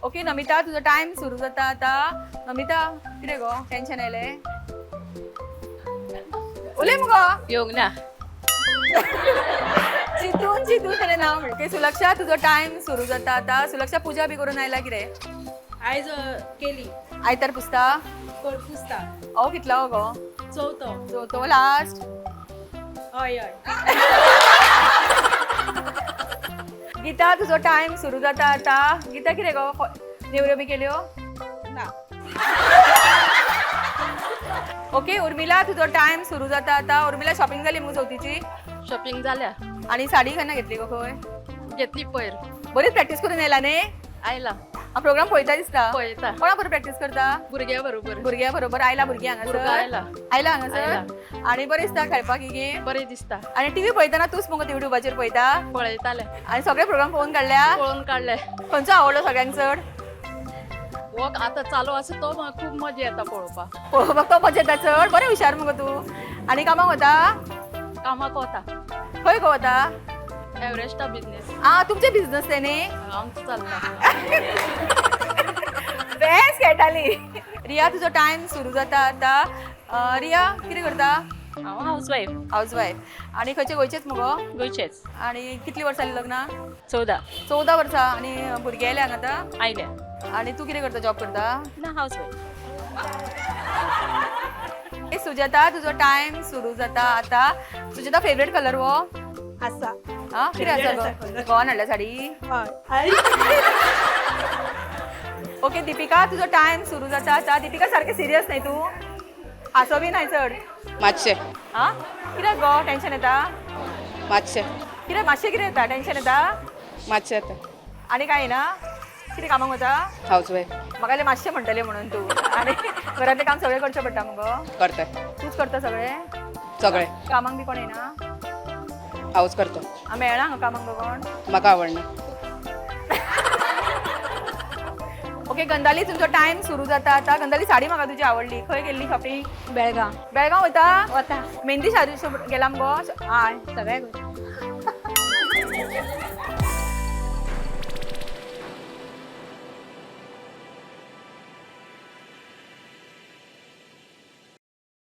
Okay Namita, तुजो time सुरू जाता आता. नमिता, कितें गो, टेन्शन आयलें? उलय मुगो. येवंक ना. चितून चितून तेणें नांव म्हणलें. सुलक्षा, तुजो टायम सुरू जाता आता. सुलक्षा, पुजा बी करून आयला कितें? आयज केली. आयतार पुसता? पुसता. अहो कितलो गो? चवथो. चवथो लास्ट? हय हय. गीता, तुजो टायम सुरू जाता आता. गीता, कितें गो, नेवऱ्यो बी केल्यो? ना. ओके उर्मिला, तुजो टायम सुरू जाता आता. उर्मिला, शॉपिंग जाली मुगो चवथीची? शॉपिंग जाल्या. आणि साडी केन्ना घेतली गो, खंय? घेतली पयर. बरीच प्रॅक्टीस करून येयला न्ही? आयला. प्रोग्राम पळयता दिसता. पळयता. कोणा बरोबर प्रॅक्टीस करता? भुरग्या बरोबर. भुरग्या बरोबर. आयला भुरगीं हांगासर? भुरगो आयला. आयला हांगासर. आणि बरें दिसता खेळपाक ही गेम? बरें दिसता. आणि टीव्ही पळयतना तूच मुगो युट्यूबाचेर पळयता? पळयताले. आणि सगळे प्रोग्राम पळोवन काडल्या? पळोवन काडले. खंयचो आवडलो सगळ्यांक चड? हो आतां चालू आसा तो म्हाका खूब मजा येता पळोवपाक. पळोवपाक तो मजा येता चड. बरें, हुशार मुगो तूं. आनी कामाक वता? कामाक वता. खंय गो वता? एवरेस्टा बिजनेस. आ, तुमचे बिझनस ते न्ही? आमचो चलता. बेस्ट खेळटाली. रिया, तुजो टायम सुरू जाता आता. रिया, कितें करता? हांव हावज वायफ. House wife. आणि खंयचे, गोंयचेच मुगो? गोंयचेच. आणि कितली वर्सां जाली लग्नाक? 14. 14 वर्सां. आणि भुरगे आयले हांगा आतां? आयल्या. आणि तूं कितें करता, जॉब करता? ना, हावज वायफ. ए सुजाता, तुजो टायम सुरू जाता आता. सुजाता, फेवरेट कलर हो? आसा. हा, कितें आसा गो? गोवान हाडल्या साडी? हय. ओके दीपिका, तुजो टायम सुरू जाता आता. दीपिका, सारकें सिरियस न्ही तूं, हांसो बी नाय चड. मातशें. हा, कित्याक गो, टेन्शन येता? मातशें. कितें मातशें, कितें येता, टेन्शन येता? मातशें येता. आनी कांय ना? कितें, कामाक वता? House wife. म्हाका जाल्यार मातशें म्हणटलें म्हणून तूं. आनी घरांतलें काम सगळें करचें पडटा मुगो? करता. तूंच करता सगळें? सगळें. कामाक बी कोण येना? हांवच करता. आ, मेळना हांगा कामाक गो कोण? म्हाका आवडना. ओके गंधाली, तुमचो टायम सुरू जाता आता. गंधाली, साडी म्हाका तुजी आवडली. खंय गेल्ली शॉपिंग? बेळगांव. बेळगांव वता? वता. मेहंदी साडी गेला मुगो? हय, सगळ्याक.